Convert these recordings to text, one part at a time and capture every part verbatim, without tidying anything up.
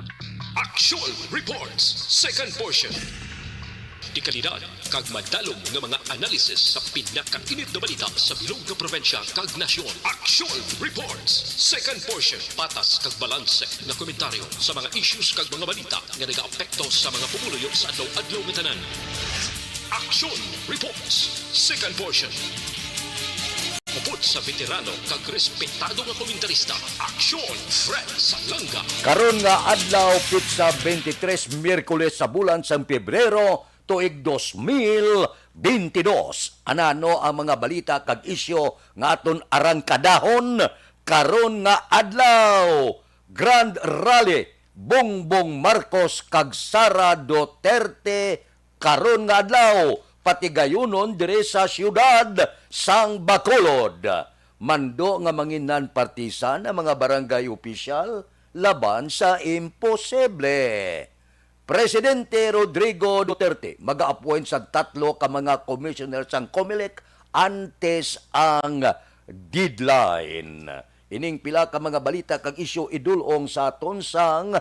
Action Reports, second portion. Dekalidad kag madalom nga mga analysis sa pinakainit nga balita sa bilog nga probinsya kag nasyon. Action Reports, second portion. Patas kag balanse nga komentaryo sa mga issues kag mga balita nga nagaapekto sa mga pumuluyo sa adlaw-adlaw nga tanan. Action Reports, second portion. Upod sa veterano kag respetado nga komentarista, Action Fred Salanga. Karon nga adlaw, pitsa twenty-three, Miyerkules sa bulan sang Pebrero, tuig dos mil bentidós. Anano ang mga balita kag isyu nga aton arangkadahon karon nga adlaw? Grand Rally, Bongbong Marcos kag Sara Duterte karon nga adlaw, patigayunon diri sa siyudad sang Bacolod. Mando nga mangin-, non-partisan ang mga barangay opisyal laban sa imposible. Presidente Rodrigo Duterte mag-a-appoint sa tatlo ka mga commissioner sang Comelec antes ang deadline. Ining pila ka mga balita kag isyu idul-ong sa aton sang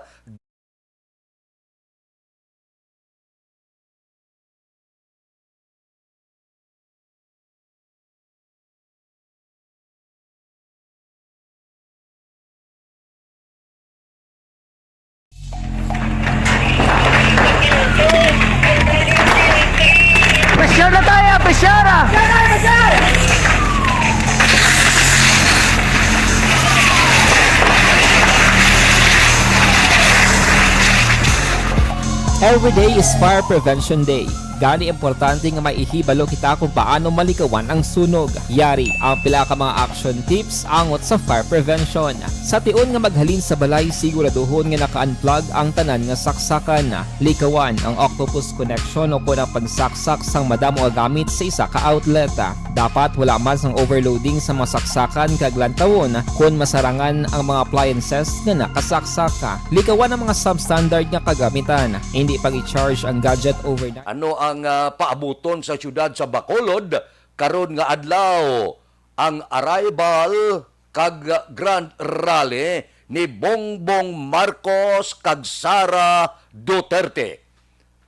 Pressure na tayo, pressure na! Every day is Fire Prevention Day. Gani, importante nga may ihibalo kita kung paano malikawan ang sunog. Yari ang pila ka mga action tips angot sa fire prevention. Sa tion nga maghalin sa balay, siguraduhon nga naka-unplug ang tanan nga saksakan. Likawan ang octopus connection o kon ang pagsaksak sang madamo nga gamit sa isa ka outlet. Dapat wala man sang overloading sa mga saksakan kag lantawon kon masarangan ang mga appliances nga nakasaksak. Likawan ang mga substandard nga kagamitan. Hindi pag-i-charge ang gadget overnight. Ano ang, ah, paabuton sa siyudad sa Bacolod karon nga adlaw? Ang arrival kag grand rally ni Bongbong Marcos kag Sara Duterte.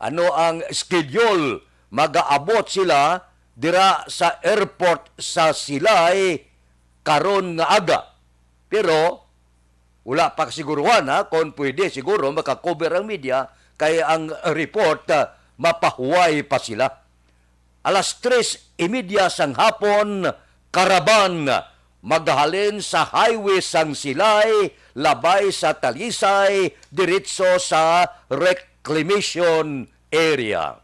Ano ang schedule? Magaabot sila dira sa airport sa Silay karon nga aga. Pero wala pa siguruhan, ha, kung pwede siguro makakover ang media, kay ang report, ah, mapahuway pa sila. Alas tres y media sang hapon, karaban, maghalin sa highway sang Silay, labay sa Talisay, diretso sa reclamation area.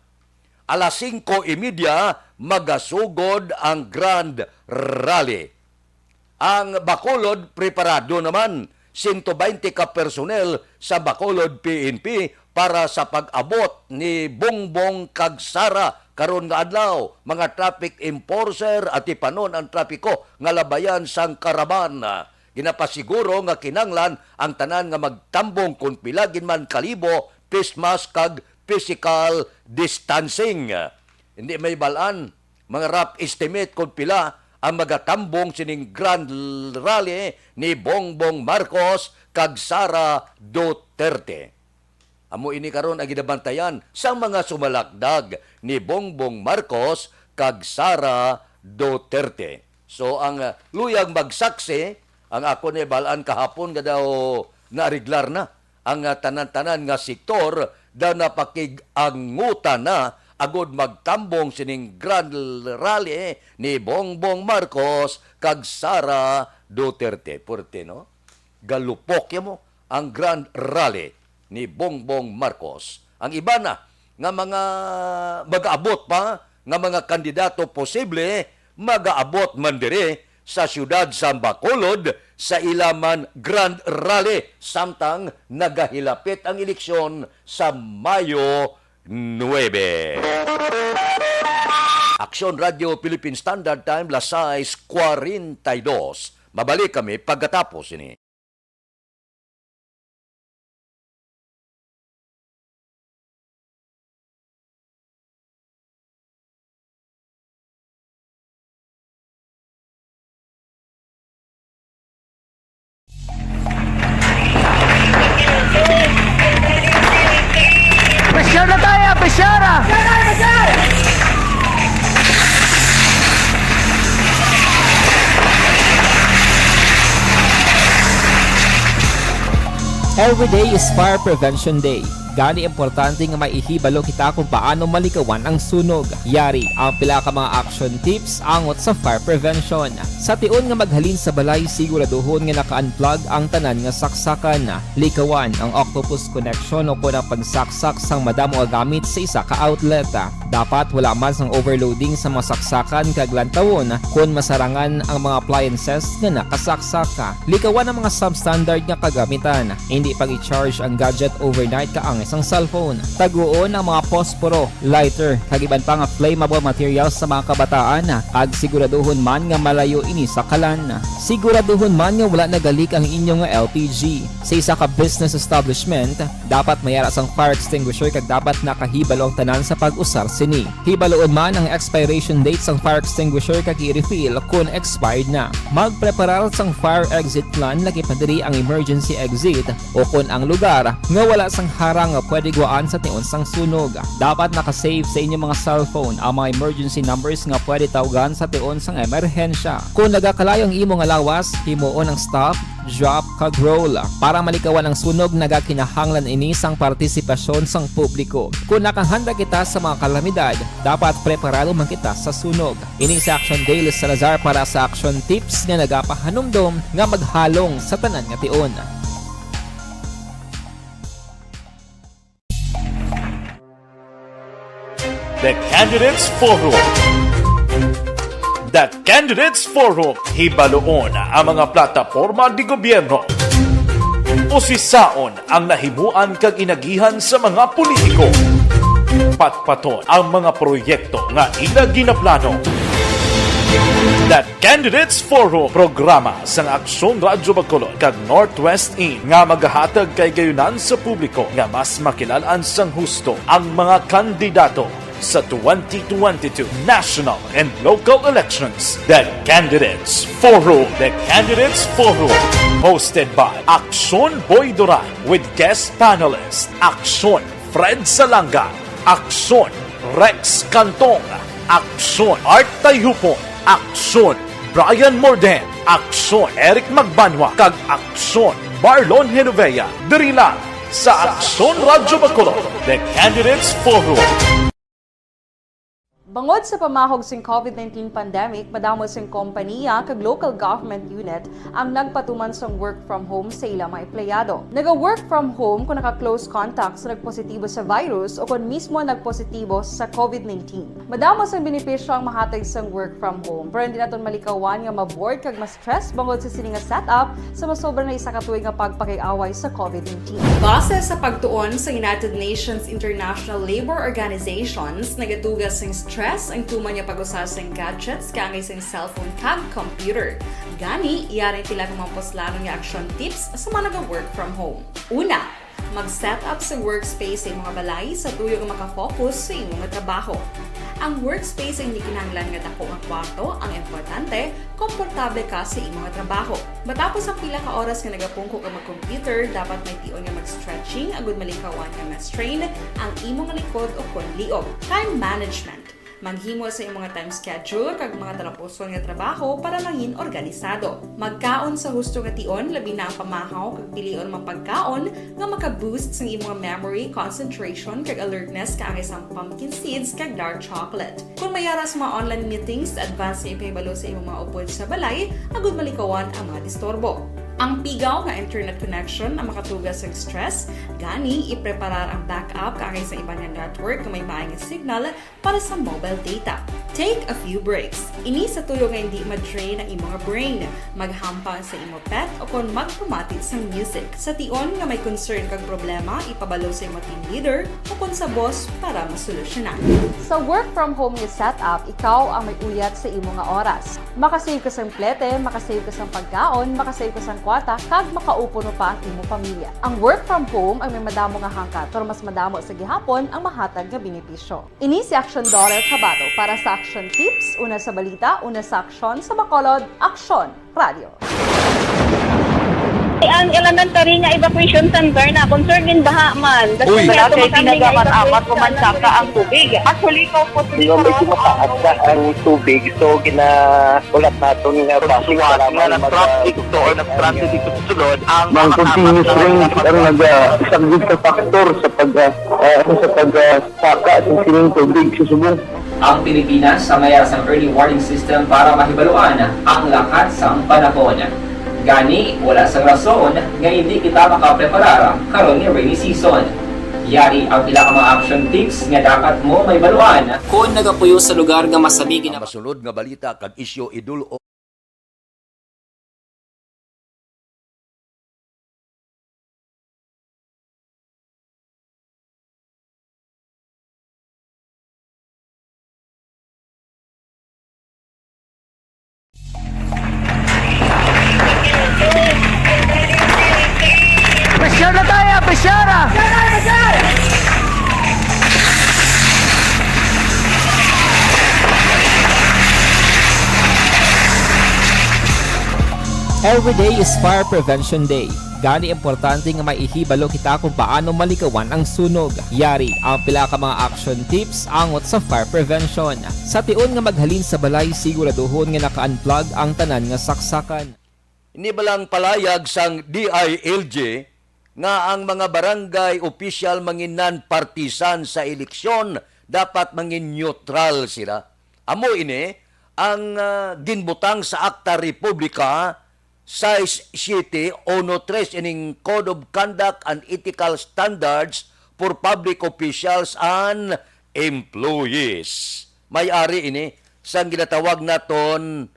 Alas singko y media, magasugod ang grand rally. Ang Bacolod preparado naman, sento baynte ka personnel sa Bacolod P N P para sa pag-abot ni Bongbong kag Sara karon nga adlaw. Mga traffic enforcer, atipanon ang trapiko nga labayan sang karaban. Ginapasiguro nga kinahanglan ang tanan nga magtambong kon pila gid man kalibo, face mask kag physical distancing. Hindi may bal-an, mga rough estimate kon pila ang magatambong sining grand rally ni Bongbong Marcos kag Sara Duterte. Amo ini karon ang ginabantayan sang mga sumalakdag ni Bongbong Marcos kag Sara Duterte. So, ang, ah, luyag magsaksi, ang ako ni bal-an kahapon nga daw naariglar na ang, ah, tanan-tanan nga sektor, daw napakig-angutan na agud magtambong sining grand rally ni Bongbong Marcos kag Sara Duterte. Puerte, no? Galupok ya mo ang grand rally ni Bongbong Marcos. Ang iba na nga mga mag-aabot pa nga mga kandidato posible magaabot man diri sa siyudad sa Bacolod sa ila man grand rally samtang nagahilapit ang eleksyon sa Mayo nuebe. Aksyon Radio Philippine Standard Time, las sais cuarenta y dos. Mabalik kami pagkatapos ini. Every day is Fire Prevention Day. Gani, importante nga maihibalo kita kung paano malikawan ang sunog. Yari ang pila ka mga action tips angot sa fire prevention. Sa tion nga maghalin sa balay, siguraduhon nga naka-unplug ang tanan nga saksakan. Likawan ang octopus connection o kon ang pagsaksak sang madamo nga gamit sa isa ka outlet. Dapat wala man sang overloading sa mga saksakan kag lantawon kon masarangan ang mga appliances nga nakasaksak. Likawan ang mga substandard nga kagamitan. Hindi pag-i-charge ang gadget overnight kaangay sang cellphone. Taguon ang mga posporo, lighter, kag iban pa nga flammable materials sa mga kabataan, kag siguraduhon man nga malayo ini sa kalan. Siguraduhon man nga wala nagalik ang inyo nga L P G. Sa isa ka business establishment, dapat may ara sang fire extinguisher kag dapat nakahibalo ang tanan sa pag-usar sini. Hibaluon man ang expiration date sang fire extinguisher kag i-refill kon expired na. Magpreparar sang fire exit plan, lakip na diri ang emergency exit, o kon ang lugar nga wala sang harang nga pwede guwaan sa tion sang sunog. Dapat naka-save sa inyo mga cellphone ang mga emergency numbers nga pwede tawgan sa tion sang emerhensya. Kon nagakalayo ang imo nga lawas, himuon ang stop, drop, kag roll. Para malikawan ang sunog, nagakinahanglan ini sang partisipasyon sang publiko. Kon nakahanda kita sa mga kalamidad, dapat preparado man kita sa sunog. Ini si Action Dale Salazar para sa Action Tips nga nagapahanumdom nga maghalong sa tanan nga tion. The Candidates Forum. The Candidates Forum. Hibaluon ang mga plataporma de gobyerno. Usisaon ang nahimuan kag inagihan sa mga politiko. Patpaton ang mga proyekto nga ila ginaplano. The Candidates Forum, programa sang Aksyon Radyo Bacolod kag Northwest In nga magahatag kay gayunan sa publiko nga mas makilal-an sang husto ang mga kandidato sa twenty twenty-two national and local elections. The Candidates Forum. The Candidates Forum, hosted by Aksyon Boy Duran with guest panelist Aksyon Fred Salanga, Aksyon Rex Cantong, Aksyon Art Tayhupon, Aksyon Brian Morden, Aksyon Eric Magbanwa, kag Aksyon Marlon Genovea, diri lang sa Aksyon Radyo Bacolod, The Candidates Forum. Bangod sa pamahog sing COVID nineteen pandemic, madamo sing kompanya kag local government unit ang nagpatuman sang work from home sa ila mga empleyado. Naga-work from home kung naka-close contact sa nagpositibo sa virus o kon mismo nagpositibo sa COVID nineteen. Madamo sang benepisyo ang mahatag sang work from home, pero hindi naton malikawan nga ma-bored kag ma-stress bangod sa sini nga setup sa masobra na isa ka tuig nga pagpakig-away sa COVID nineteen. Base sa pagtuon sa United Nations International Labor Organizations, nagatuga sing stress ang tuman nga pag-usa sing gadgets kaangay sing cellphone kag computer. Gani, yari ang pila ka mga puslanon nga action tips sa mga naga-work from home. Una, mag-set up sa workspace sa imong balay sa tuyo nga makafocus sa imo nga trabaho. Ang workspace hindi kinahanglan nga dako nga kwarto, ang importante, komportable ka sa imo nga trabaho. Matapos ang pila ka oras nga nagapungko ka mag-computer, dapat may tion nga mag-stretching agud malikawan nga ma-strain ang imo nga likod o kon liog. Time management. Maghimo sa imong time schedule kag mga talapuson nga trabaho para mangin organisado. Magkaon sa husto nga tion, labi na ang pamahaw kag pilion mga pagkaon nga maka-boost sang imong memory, concentration, kag alertness kaangay sang pumpkin seeds kag dark chocolate. Kung may ara sa mga online meetings, advance nga ipahibalo sa imong mga upod sa balay agud malikawan ang mga disturbo. Ang pigaw nga internet connection ang makatuga sa stress, gani ipreparar ang backup kaangay sa iban nga network nga may maay nga signal para sa mobile data. Take a few breaks. Ini sa tuyo nga hindi ma-drain ang imo nga brain. Maghampang sa imo pet o kon magpamati sang music. Sa tion nga may concern kag problema, ipabalo sa imo team leader o kon sa boss para masolusyonan. Sa work from home nga setup, ikaw ang may uyat sa imo nga oras. Makasave ka sang plete, makasave ka sang pagkaon, makasave ka sang kwarta, kag makaupod pa ang imo pamilya. Ang work from home ang may madamo nga hangkat, pero mas madamo sa gihapon ang mahatag nga benepisyo. Ini si Action Daughter Kabato para sa Action Tips, una sa balita, una sa aksyon, sa Bacolod, Aksyon Radio. Ang elementary nga evacuation center na concern din baha man. Uy. Wala kay pinagamat-amat o mansaka ang tubig. Actually, ko po. Di ba, medyo mataas na ang tubig, so ginahulat naton nga basi para nga mag- nag-traffic to or nag-traffic dito sa sulod ang mga continuous rain ang nagasaglit sa factor sa pag, ah, ah, sa pag, ah, saka sa sining tubig sa subong. Ang Pilipinas sa mayar sang early warning system para mahibaluan ang lakat sang panahon. Gani, wala sang rason nga hindi kita makapreparar karon nga rainy season. Yari ang pila ka mga action tips nga dapat mo mahibaluan. Kon nagapuyo sa lugar nga masami gina- Ang masunod nga balita kag isyu, idol. Pressure na tayo, pressure ah! Every day is Fire Prevention Day. Gani, importante nga maihibalo kita kung paano malikawan ang sunog. Yari ang pila ka mga action tips angot sa fire prevention. Sa tion nga maghalin sa balay, siguraduhon nga naka-unplug ang tanan nga saksakan. Ini bala ang palayag sang D I L G nga ang mga barangay opisyal mangin non-partisan sa eleksyon, dapat mangin neutral sila. Amo ini ang, ah, ginbutang sa Akta Republika sais siete uno tres ining Code of Conduct and Ethical Standards for Public Officials and Employees. May ari ini sang ginatawag naton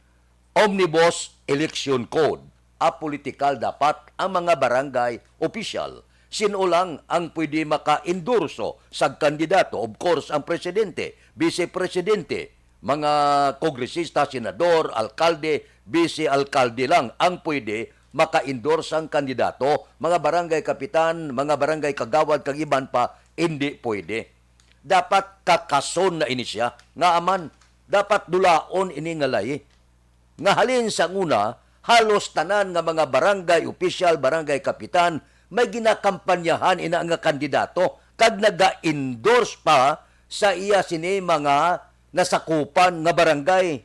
Omnibus Election Code. Apolitikal dapat ang mga barangay opisyal. Sin-o lang ang pwede maka-endorso sa kandidato? Of course, ang presidente, vice presidente, mga kongresista, senador, alkalde, vice alkalde lang ang pwede maka-endorse sang kandidato. Mga barangay kapitan, mga barangay kagawad, kag iban pa, hindi pwede. Dapat kakason na ini siya. Ngaa man, dapat dulaon ini nga layi. Nga halin sang una, halos tanan nga mga barangay opisyal, barangay kapitan, may ginakampanyahan ina nga kandidato kag naga-endorse pa sa iya sini mga nasakupan nga barangay.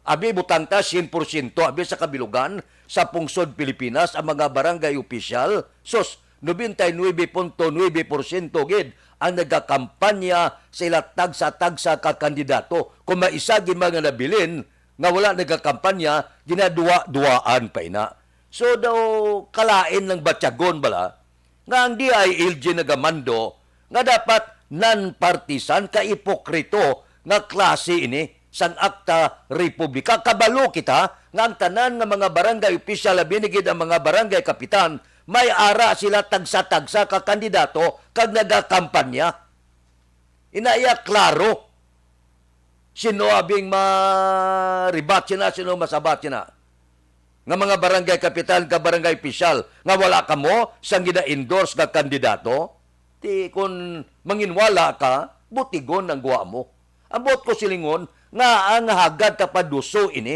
Abi, butang ta, sien porsyento abi sa kabilugan sa pungsod Pilipinas ang mga barangay opisyal. Sus, noventa y nueve punto nueve porsyento gid ang nagakampanya sa ila tagsa-tagsa ka kandidato. Kung may isa gid mga nabilin nga wala nagakampanya, ginaduwa-duwaan pa ina. So daw, kalain lang batyagon bala nga ang D I L G nagamando nga dapat non-partisan, kaipokrito nga klase ini sang Akta Republika. Kabalo kita nga ang tanan nga mga barangay opisyal, labi na gid ang mga barangay kapitan, may ara sila tagsa-tagsa ka kandidato kag nagakampanya. Ina iya klaro. Sino abing ma-rebut sina, sino masabat sina? Nga mga barangay kapitan ka barangay opisyal nga wala kamo sang gina-endorse nga kandidato? Ti kun manginwala ka, butigon ang gwa mo. Ambot ko silingon nga ang hagad ta paduso ini,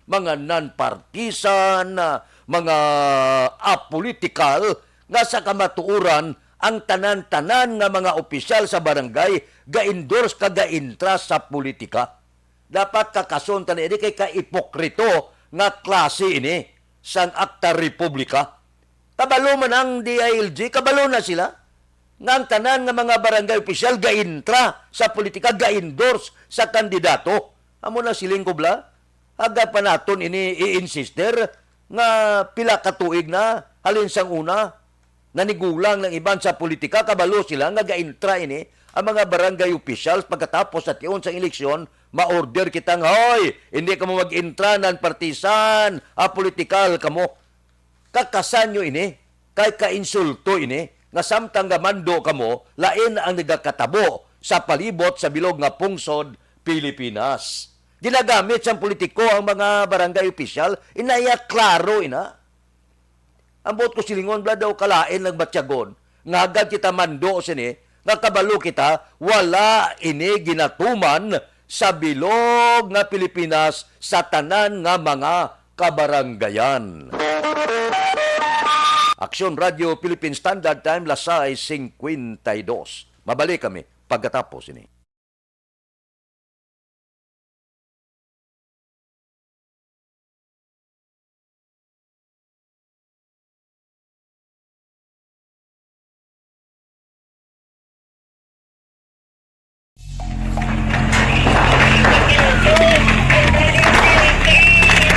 mga non-partisan, ah, mga apolitical, nga sa kamatuoran ang tanan-tanan nga mga opisyal sa barangay ga-endorse kag ga-intra sa politika. Dapat kakason ta na ini kay kaipokrito nga klase ini sang Akta Republika. Kabalo man ang D I L G, kabalo na sila nga ang tanan nga mga barangay opisyal gaintra sa politika, ga-endorse sa kandidato. Amo na siling ko bala, agad pa naton ini i-insister nga pila ka tuig na halin sang una. Nanigulang ng iban sa politika, kabalo sila nga gaintra ini ang mga barangay officials pagkatapos sa tion sang eleksyon, ma-order kita nga, "Hoy, hindi kamo mag-intra, non-partisan, apolitikal kamo." Kakasanyo ini, kay kainsulto ini, nga samtang gamando kamo, lain ang nagakatabo sa palibot sa bilog nga pungsod Pilipinas. Ginagamit sang politiko ang mga barangay official, inaya klaro ina. Ang buot ko silingon, bala daw kalain lang batyagon. Nga agad kita mando sini, nga kabalo kita, wala ini ginatuman sa bilog nga Pilipinas sa tanan nga mga kabarangayan. Aksyon Radio Philippine Standard Time, las sais cincuenta y dos. Mabalik kami pagkatapos ini.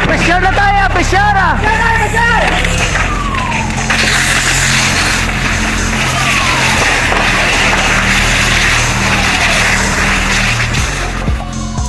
Pressure na tayo, pressure na!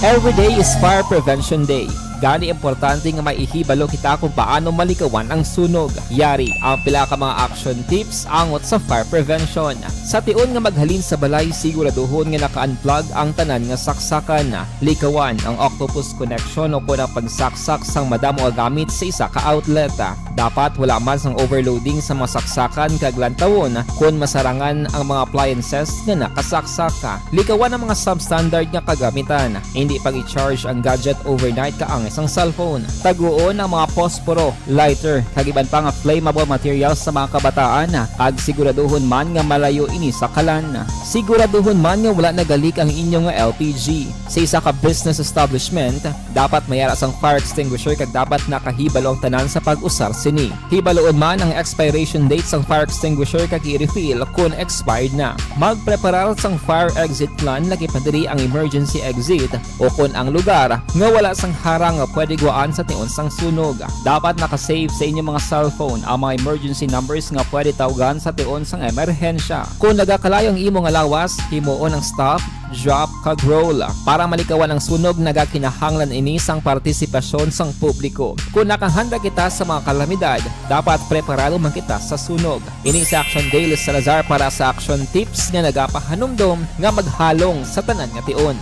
Every day is Fire Prevention Day. Gani, importante nga may ihibalo kita kung paano malikawan ang sunog. Yari ang pila ka mga action tips angot sa fire prevention. Sa tion nga maghalin sa balay, siguraduhon nga naka-unplug ang tanan nga saksakan. Likawan ang octopus connection o kon ang pagsaksak sang madamo nga gamit sa isa ka outlet. Dapat wala man sang overloading sa mga saksakan kag lantawon kon masarangan ang mga appliances nga nakasaksak. Likawan ang mga substandard nga kagamitan. Hindi pag-i-charge ang gadget overnight kaangay sang cellphone. Taguon ang mga posporo, lighter, kag iban pa nga flammable materials sa mga kabataan, kag siguraduhon man nga malayo ini sa kalan. Siguraduhon man nga wala nagalik ang inyo nga L P G. Sa isa ka business establishment, dapat may ara sang fire extinguisher kag dapat nakahibalo ang tanan sa pag-usar sini. Hibaloon man ang expiration date sang fire extinguisher kag i-refill kon expired na. Magpreparar sang fire exit plan, lagi pa diri ang emergency exit, o kon ang lugar nga wala sang harang nga pwede guwaan sa tion sang sunog. Dapat naka-save sa inyo mga cellphone ang mga emergency numbers nga pwede tawgan sa tion sang emerhensya. Kon nagakalayo ang imo nga lawas, himuon ang stop, drop, kag roll. Para malikawan ang sunog, nagakinahanglan ini sang partisipasyon sang publiko. Kon nakahanda kita sa mga kalamidad, dapat preparado man kita sa sunog. Ini si Action Dale Salazar para sa Action Tips nga nagapahanumdom nga maghalong sa tanan nga tion.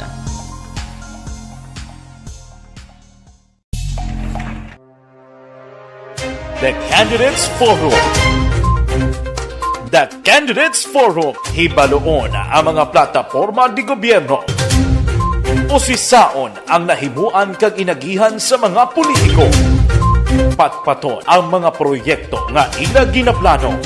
The Candidates Forum. The Candidates Forum. Hibaloon ang mga plataporma di gobyerno. Usisaon ang nahimuan kag inagihan sa mga politiko. Patpaton ang mga proyekto nga ila ginaplano.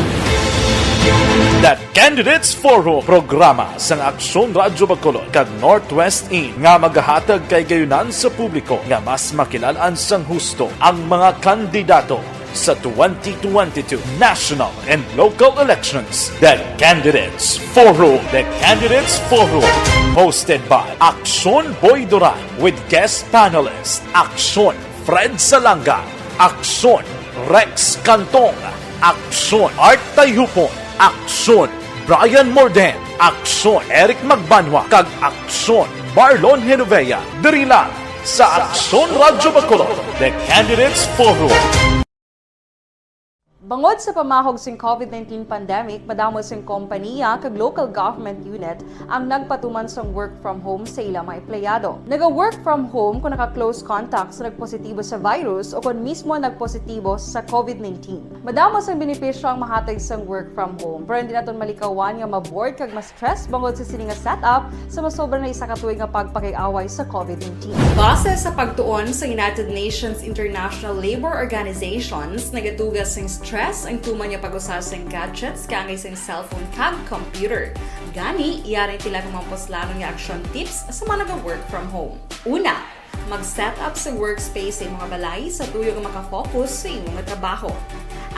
The Candidates Forum, programa sang Aksyon Radyo Bacolod kag Northwest In nga magahatag kay gayunan sa publiko nga mas makilal-an sang husto ang mga kandidato sa twenty twenty-two national and local elections. The Candidates Forum. The Candidates Forum, hosted by Aksyon Boy Duran with guest panelist Aksyon Fred Salanga, Aksyon Rex Cantong, Aksyon Art Tayhupon, Aksyon Brian Morden, Aksyon Eric Magbanwa, kag Aksyon Marlon Genovea, diri lang sa Aksyon Radyo Bacolod, The Candidates Forum. Bangod sa pamahog sing covid nineteen pandemic, madamo sing kompaniya kag local government unit ang nagpatuman sang work from home sa ila mga empleyado. Naga-work from home kon naka-close contact sa nagpositibo sa virus o kon mismo nagpositibo sa covid nineteen. Madamo sang benepisyo ang mahatag sang work from home, pero hindi naton malikawan nga ma-bored kag ma-stress bangod sa sini nga setup sa masobra na isa ka tuig nga pagpakig-away sa covid nineteen. Base sa pagtuon sa United Nations International Labor Organizations, nagatuga sing stress ang tuman nga pag-usa sing gadgets kaangay sing cellphone kag computer. Gani, yari tila ka mga puslanon nga action tips sa mga naga-work from home. Una, mag-set up sa workspace sa imo nga balay sa tuyo nga makafocus sa imo nga trabaho.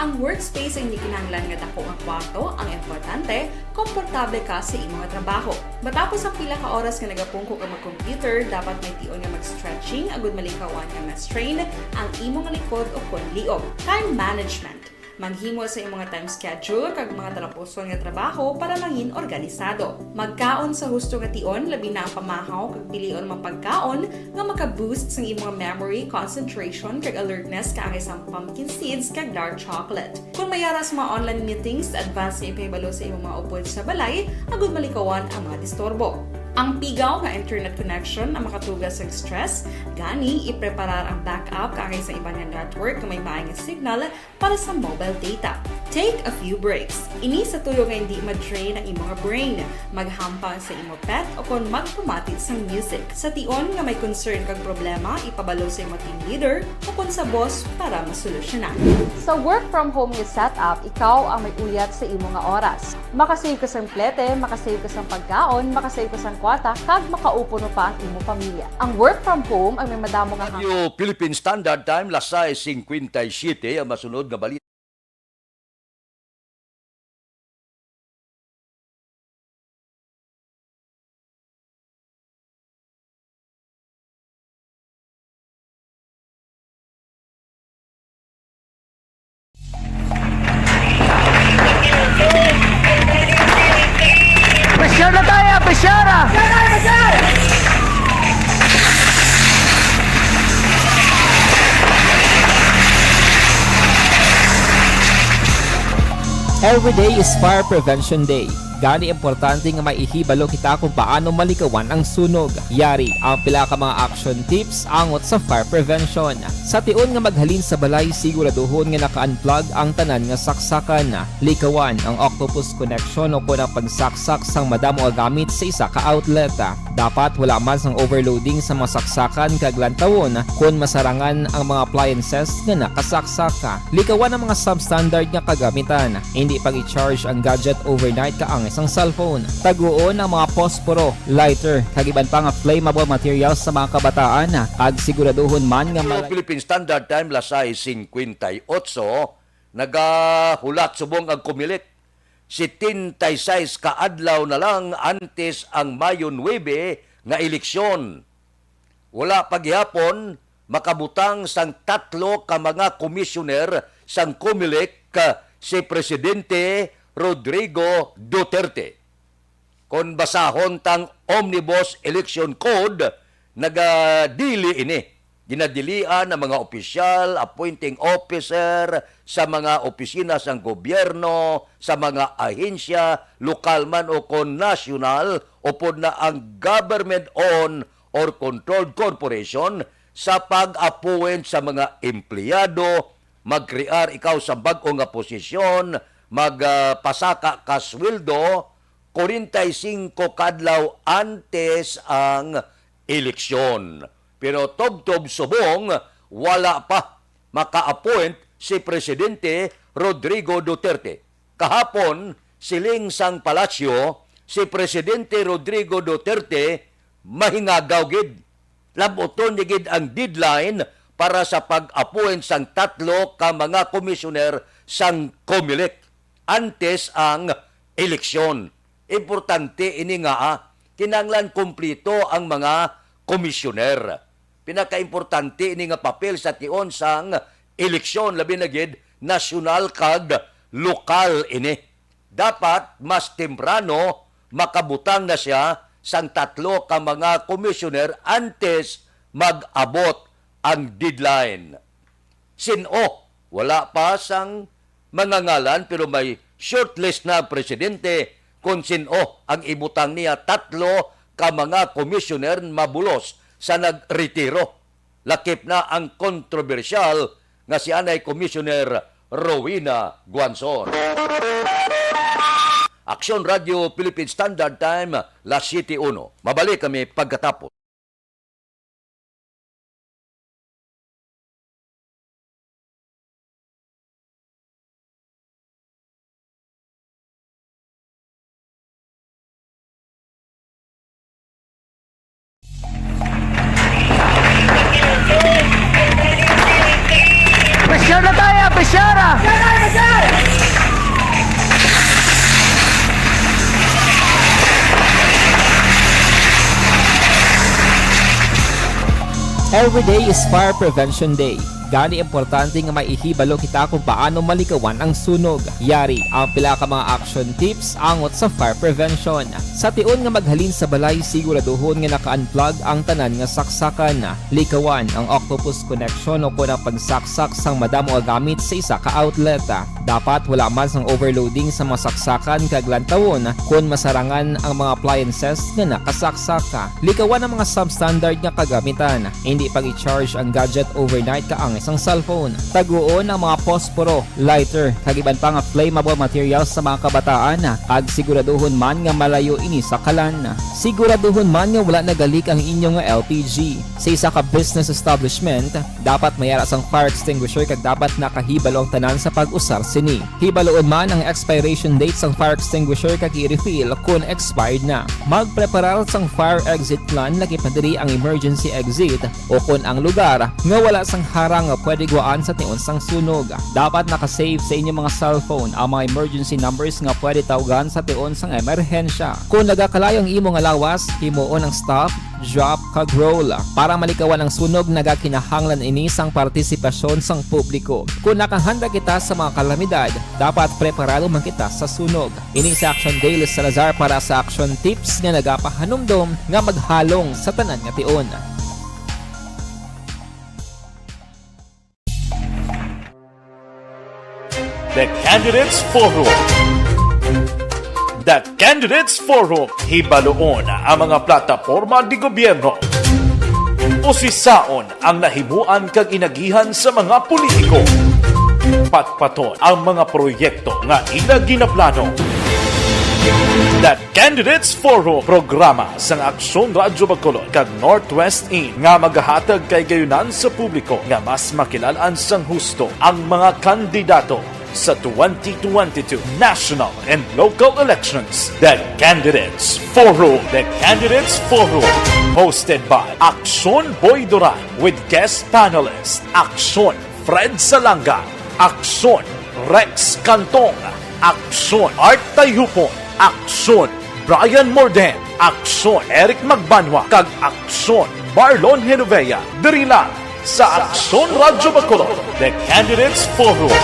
Ang workspace ay hindi kinahanglan nga dako nga kwarto ang importante, komportable ka sa imo nga trabaho. Matapos ang pila ka oras nga nagapungko ka mag-computer, dapat may tion nga mag-stretching agud malikawan nga ma-strain ang imo nga likod o kon liog. Time management. Maghimo sa imo nga time schedule kag mga talapuson nga trabaho para mangin organisado. Magkaon sa husto nga tion, labi na ang pamahaw kag pilion ang mga pagkaon nga maka-boost sang imo nga memory, concentration, kag alertness kaangay sang pumpkin seeds kag dark chocolate. Kon may ara sa mga online meetings, advance nga ipahibalo sa imo mga upod sa balay agud malikawan ang mga disturbo. Ang pigaw nga internet connection ang makatuga sa stress, gani ipreparar ang backup kaangay sa iban nga network nga may maay nga signal para sa mobile data. Take a few breaks. Ini sa tuyo nga hindi ma-drain ang imo nga brain, maghampang sa imo pet, o kon magpamati sang music. Sa tion nga may concern kag problema, ipabalo sa imo team leader o kon sa boss para masolusyonan. Sa work from home nga setup, ikaw ang may uyat sa imo nga oras. Makasave ka sang plete, makasave ka sang pagkaon, makasave ka sang kwarta, kag makaupo pa ang imo pamilya. Ang work from home ang may madamo nga Radyo Philippine Standard Time, las sais cincuenta y siete, ang masunod nga balita. Pressure na tayo, pressure na! Every day is Fire Prevention Day. Gani, importante nga may ihibalo kita kung paano malikawan ang sunog. Yari ang pila ka mga action tips angot sa fire prevention. Sa tion nga maghalin sa balay, siguraduhon nga naka-unplug ang tanan nga saksakan. Likawan ang octopus connection o kon ang pagsaksak sang madamo nga gamit sa isa ka outlet. Dapat wala man sang overloading sa mga saksakan kag lantawon kon masarangan ang mga appliances nga nakasaksak. Likawan ang mga substandard nga kagamitan. Hindi pag-i-charge ang gadget overnight kaangay sang cellphone. Taguon ang mga posporo, lighter, kag iban pa nga flammable materials sa mga kabataan, kag siguraduhon man nga Radyo mal- Philippine Standard Time, las sais cincuenta y ocho, nagahulat subong ang Comelec. Setenta y seis ka adlaw na lang antes ang Mayo nuebe nga eleksyon. Wala pa gihapon makabutang sang tatlo ka mga komisyoner sang Comelec, ah, si Presidente Rodrigo Duterte. Kon basahon tang Omnibus Election Code, nagadili ini. Ginadilian ang mga opisyal, appointing officer, sa mga opisina sang gobyerno, sa mga ahensya, lokal man o kon nasyonal, upod na ang government-owned or controlled corporation sa pag-appoint sa mga empleyado, magkrear ikaw sa bag-o nga posisyon, mag, ah, pasaka ka sweldo, kwarenta y singko ka adlaw antes ang eleksyon. Pero tubtob subong, wala pa maka-appoint si Presidente Rodrigo Duterte. Kahapon, siling sang palasyo, si Presidente Rodrigo Duterte mahingagaw gid. Lab-uton niya gid ang deadline para sa pag-appoint sang tatlo ka mga komisyoner sang Comelec antes ang eleksyon. Importante ini nga, ah, kinahanglan kompleto ang mga komisyoner. Pinakaimportante ini nga papel sa tion sang eleksyon, labi na gid nasyonal kag lokal ini. Dapat mas temprano makabutang na sia sang tatlo ka mga komisyoner antes mag-abot ang deadline. Sin-o, wala pa sang mga ngalan, pero may shortlist na ang presidente kon sin-o ang ibutang niya tatlo ka mga komisyoner mabulos sa nagretiro. Lakip na ang kontrobersyal nga si anay Commissioner Rowena Guanzon. Aksyon Radio Philippine Standard Time, las siete uno. Mabalik kami pagkatapos. Pressure na tayo! Pressure na! Every day is Fire Prevention Day. Gani, importante nga may ihibalo kita kung paano malikawan ang sunog. Yari ang pila ka mga action tips angot sa fire prevention. Sa tion nga maghalin sa balay, siguraduhon nga naka-unplug ang tanan nga saksakan. Likawan ang octopus connection o kon ang pagsaksak sang madamo nga gamit sa isa ka outlet. Dapat wala man sang overloading sa mga saksakan kag lantawon kon masarangan ang mga appliances nga nakasaksak. Likawan ang mga substandard nga kagamitan. Hindi pag-i-charge ang gadget overnight kaangay sang cellphone. Taguon ang mga posporo, lighter, kag iban pa nga flammable materials sa mga kabataan, kag siguraduhon man nga malayo ini sa kalan. Siguraduhon man nga wala nagalik ang inyo nga L P G. Sa isa ka business establishment, dapat may ara sang fire extinguisher kag dapat nakahibalo ang tanan sa pag-usar sini. Hibaloon man ang expiration date sang fire extinguisher kag i-refill kon expired na. Magpreparar sang fire exit plan, laki pa diri ang emergency exit o kon ang lugar nga wala sang harang nga pwede gwaan sa tion sang sunog. Dapat naka-save sa inyo mga cellphone ang mga emergency numbers nga pwede tawgan sa tion sang emerhensya. Kon nagakalayo ang imo nga lawas, himuon ang stop, drop, kag roll. Para malikawan ang sunog, nagakinahanglan ini sang partisipasyon sang publiko. Kon nakahanda kita sa mga kalamidad, dapat preparado man kita sa sunog. Ini si Action Daily Salazar para sa Action Tips nga nagapahanumdom nga maghalong sa tanan nga tion. The Candidates Forum. The Candidates Forum. Hibaloon ang mga plataporma di gobyerno. Usisaon ang nahimuan kag inagihan sa mga politiko. Patpaton ang mga proyekto nga ila ginaplano. The Candidates Forum, programa sang Aksyon Radyo Bacolod kag Northwest In nga magahatag kay gayunan sa publiko nga mas makilal-an sang husto ang mga kandidato sa twenty twenty-two national and local elections. The Candidates Forum. The Candidates Forum, hosted by Aksyon Boy Duran with guest panelist Aksyon Fred Salanga, Aksyon Rex Cantong, Aksyon Art Tayhupon, Aksyon Brian Morden, Aksyon Eric Magbanwa, kag Aksyon Marlon Genovea. Diri lang sa Aksyon Radyo Bacolod, The Candidates Forum.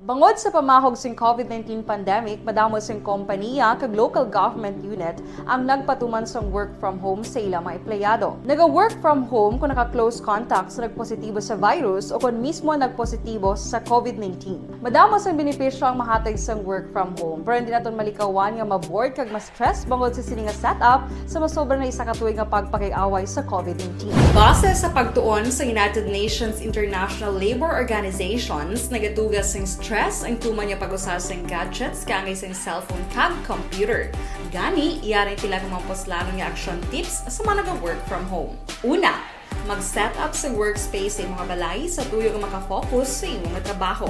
Bangod sa pamahog sing COVID nineteen pandemic, madamo sing kompaniya kag local government unit ang nagpatuman sang work from home sa ila mga empleyado. Naga-work from home kung naka-close contact sa nagpositibo sa virus o kon mismo nagpositibo sa COVID nineteen. Madamo sang benepisyo ang mahatag sang work from home, pero hindi naton malikawan nga ma-bored kag ma-stress bangod sa sini nga setup sa masobra na isa ka tuig nga pagpakig-away sa COVID nineteen. Base sa pagtuon sa United Nations International Labor Organizations, nagatuga sing stress ang tuman nga pag-usa sing gadgets kaangay sing cellphone kag computer. Gani, yari ang pila ka mga puslanon nga action tips sa mga naga-work from home. Una, mag-set up sa workspace sa imong balay sa tuyo nga maka-focus sa imo nga trabaho.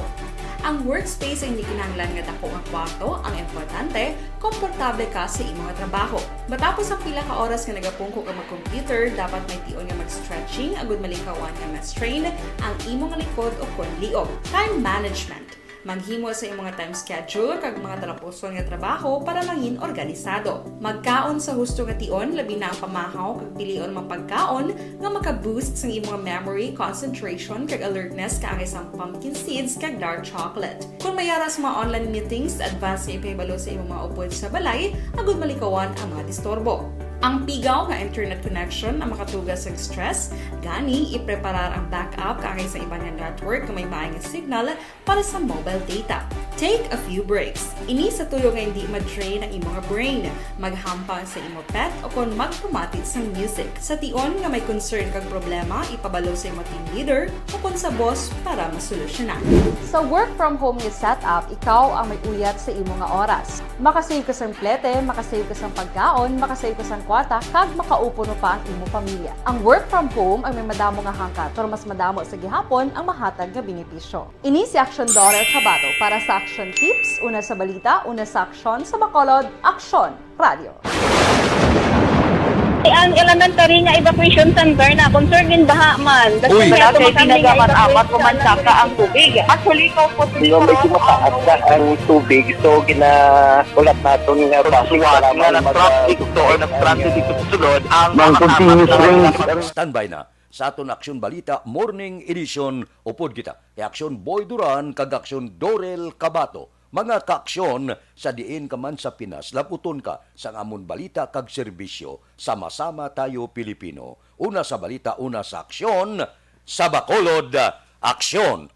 Ang workspace ay hindi kinahanglan nga dako nga kwarto, ang importante, komportable ka sa imo nga trabaho. Matapos ang pila ka oras nga nagapungko ka mag-computer, dapat may tion nga mag-stretching agud malikawan nga ma-strain ang imo nga likod o kon liog. Time management. Maghimo sa imong time schedule kag mga talapuson nga trabaho para mangin organisado. Magkaon sa husto nga tion, labi na ang pamahaw kag pilion mga pagkaon nga maka-boost sang imong memory, concentration, kag alertness kaangay sang pumpkin seeds kag dark chocolate. Kon may ara sa mga online meetings, advance nga ipahibalo sa imong mga upod sa balay agud malikawan ang mga disturbo. Ang pigaw nga internet connection ang makatuga sang stress, gani ipreparar ang backup kaangay sa iban nga network nga may maayo nga signal para sa mobile data. Take a few breaks. Ini sa tuyo nga hindi ma-drain ang imo nga brain. Maghampang sa imo pet o kon magpamati sang music. Sa tion nga may concern kag problema, ipabalo sa imo team leader o kon sa boss para masolusyonan. Sa work from home nga setup, ikaw ang may uyat sa imo nga oras. Makasave ka sang plete, makasave ka sang pagkaon, makasave ka sang kwarta, kag makaupuno pa ang imo pamilya. Ang work from home ang may madamo nga hangkat, pero mas madamo sa gihapon ang mahatag nga benepisyo. Ini si Action Daughter Cabato para sa Action Tips, una sa balita, una sa aksyon, sa Bacolod, Aksyon Radio. Ang elementary nga evacuation center na concern in baha man. Uy, wala kay tinaga man amat ko man saka ang tubig. Actually, ko po. Di ba, medyo mataas na ang tubig, so ginahulat naton nga bus nga nag-traffic to or nag-transit dito sa sulod ang mga continuous rain. Standby na. Sa aton Aksyon Balita Morning Edition, upod kita kay Aksyon Boy Duran kag Aksyon Dorel Kabato. Mga kaaksyon, sa diin ka man sa Pinas, laputon ka sang amon balita kag serbisyo. Sama-sama tayo, Pilipino. Una sa balita, una sa aksyon, sa Bacolod, aksyon.